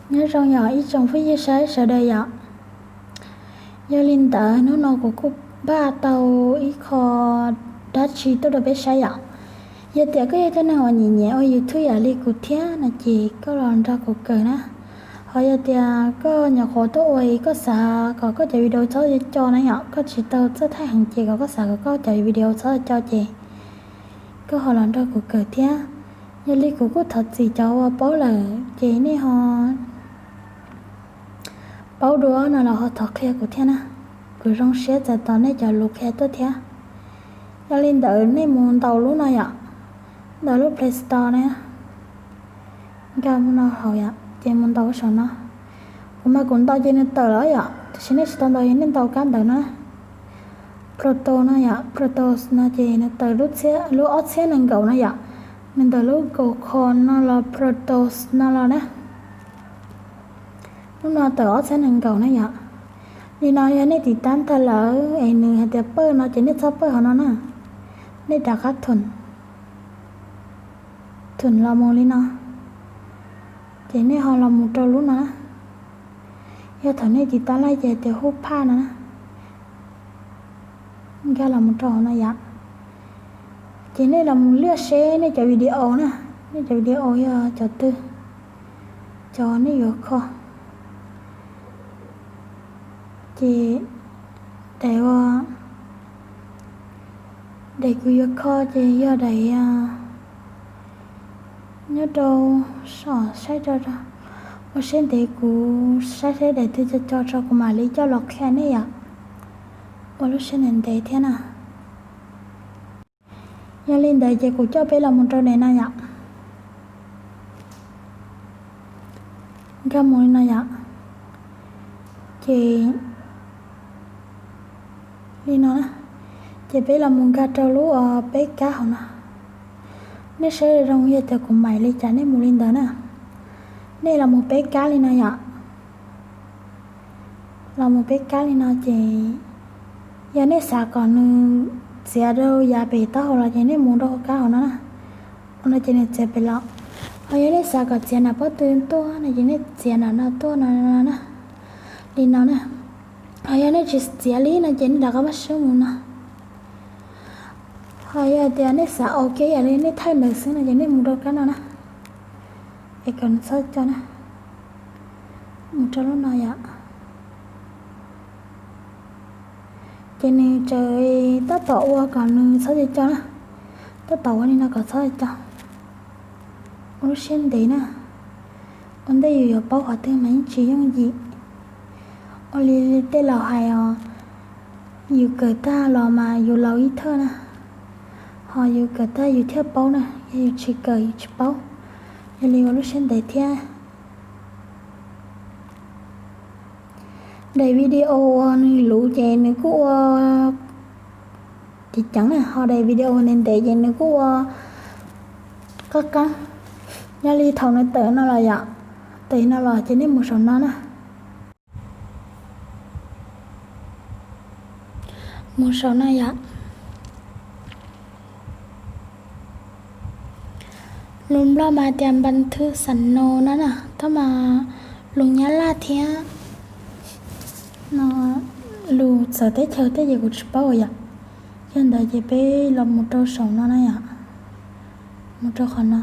Nyob zoo yom ib tsoom phooj ywg saib sawv daws yom. Yog li ntawd hnub no kuv kuj npaj tau ib qho dab tsi tuaj rau peb saib yom. Yog tias koj yog ib tug neeg uas nyiam nyiam ua YouTube yam li kuv thiab no ces koj los nrog kuv kawm na. Ho yog tias koj nyuam qhuav tuaj ua es koj xav kom koj cov video txhob co na yom, koj tsis tau txawj thaij heev ces kom koj xav kom koj cov video txhob co ces koj ho los nrog kuv kawm thiab. Yog li kuv kuj thov txim cov uas paub lawm ces nej ho paub dua no los ho thov qhia kuv thiab na. Kuv zoo siab txais tos nej cov lus qhia tuaj thiab. Yog li ntawd nej mus ntaus lub no yom, ntaus lub Play Store na. Nkag mus no hauv yom, ces mus ntaus saum no. Kuv mas kuv ntaus ces nws tawm los yom, tiam sis nej tsis tau ntaus ces nej ntaus kab ntawv no na. Proto no yom, Proto no ces nws tawm lub txhiab, lub ob txhiab nees nkaum no yom. Nws ntawm lub Google Chrome no los Proto no los na. Lub no tawm ob txhiab nees nkaum na yom. Li no yog nej tiv tab tag lawm es nws hais tias pawj no ces nej txhob pawj hauv no na. Nej rov qab thum, thum los mus li no, ces nej ho los mus rau lub no na. Yog thaum nej tiv tab laij ces hais tias hu phaj no na. Nkag los mus rau hauv no yom. Ces nej los mus liaj seb nej cov video na, nej cov video yog cov twg, cov nej yuav kho. Ces daim ua, daim kuv yuav kho ces yog daim nyob rau saum saib rau, ua siab ntev kuv saib saib daim twg co co tso kuv mam li coj los qhia nej yom. Ua lub siab ntev ntev thiab na. Yog li ntawd ces kuv coj peb los mus rau daim no yom. Nkag mus li no yom. Ces li no na, ces peb los mus nkag rau lub peb kab hauv no. Nej saib zoo yog tias kuv maim li cas nej mus li ntawd na. Nej los mus peb kab li no yom. Los mus peb kab li no ces yog nej xav kom nws txiav rau yav pem taub hau los ces nej mus rau hauv kab hauv no na. Ua no ces nws txiav pem los. Ho yog nej xav kom txiav nram pob tw tuaj no ces nej txiav nram no tuaj no na. Li no na. Ho yog nej tsis txiav li no ces nej rov qab pab swb mus no. Ho yog tias nej xav ok yam li nej thaij ntawd xwb no ces nej mus rau kab no na. Es kom nws txhob co na. Mus rau lub no yom. Ces nws tseem tab tom ua kom nws txhob co co na. Tab tom ua li no kom txhob co. Ua lub siab ntev na. Ua ntej yus yuav paub qhov twg mas yeej tsis yooj yim. Ua li tej laus hais os, yus kawm tag los mas yus laus ib thawj na. Ho yus kawm tag yus thiaj paub na, yog yus tsis kawm yus tsis paub. Yog li ua lub siab ntev thiab. Daim video uas nws luv ces nws kuj ua ceev ceev na, ho daim video ntev ntev ces nws kuj ua qab qab. Yog li thaum nws tawm no los yom, tawm no los ces nej mus saum no na. Mus saum no yom. Lus Nplog mas tias npas thwj xam no no na, tab mas lus Nyab Laj thiab no, lus txawv teb chaws tej ces kuv tsis paub yom. Yog ntawd ces peb los mus rau saum no na yom, mus rau qhov no.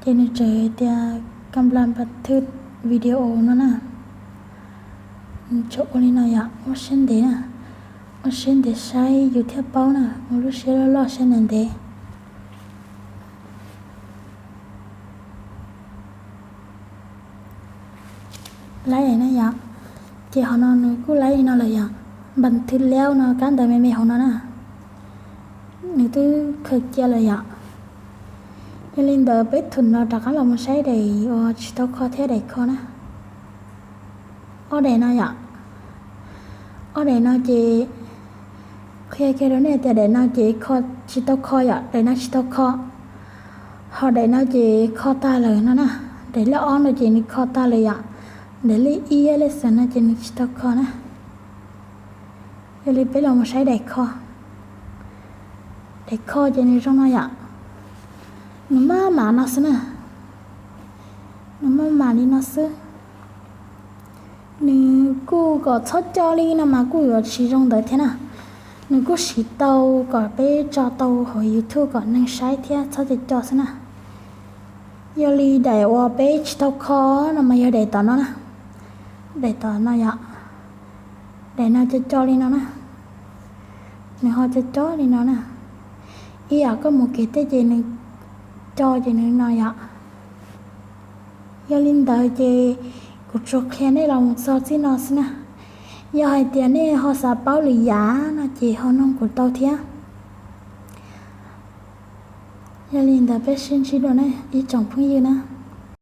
Ces nws tseem tias kam nplas npas thwj video no na. Nws tseem ua li no yom, ua siab ntev na, ua siab ntev saib yus thiaj paub na, ua lub siab loj loj siab ntev ntev. Laib na yom, ces qhov no nws kuj laib li no lawm yom, npas thwj liab no kab ntawv me me hauv no na, nws twb khaws cia lawm yom. Yog li ntawd peb thum no rov qab los mus saib daim uas tsis tau kho thiab daim kho na. Ob daim no yom, ob daim no ces qhia kiag rau nej tias daim no ces kho tsis tau kho yom, daim no tsis tau kho. Ho daim no ces kho tag lawm no na, daim lej ob no ces nws kho tag lawm yom, daim lej ib lej xav no ces nws tsis tau kho na. Yog li peb los mus saib daim kho. Daim kho ces nws zoo no yom, nws maj mam no xwb na, nws Muaj mam li no xwb. Nws kuj kom txhob co li no mas kuj yuav tsis zoo ntawd thiab na. Nws kuj siv tau kom peb tso tau hauv YouTube kom neeg saib thiab txhob co co xwb na. Yog li daim uas peb tsis tau kho no mas yog daim tom no na. Daim tom no yom. Daim no co co li no na. Nws ho co co li no na. Ib yam koj mus kev tej ces nws co ces nws no yom. Yog li ntawd ces kuv tsuas qhia nej los mus txog txij no xwb na. Yog hais tias nej ho xav paub lwm yam no ces ho noog kuv tau thiab. Yog li ntawd peb sib ntsib dua ne ib tsoom phooj ywg na.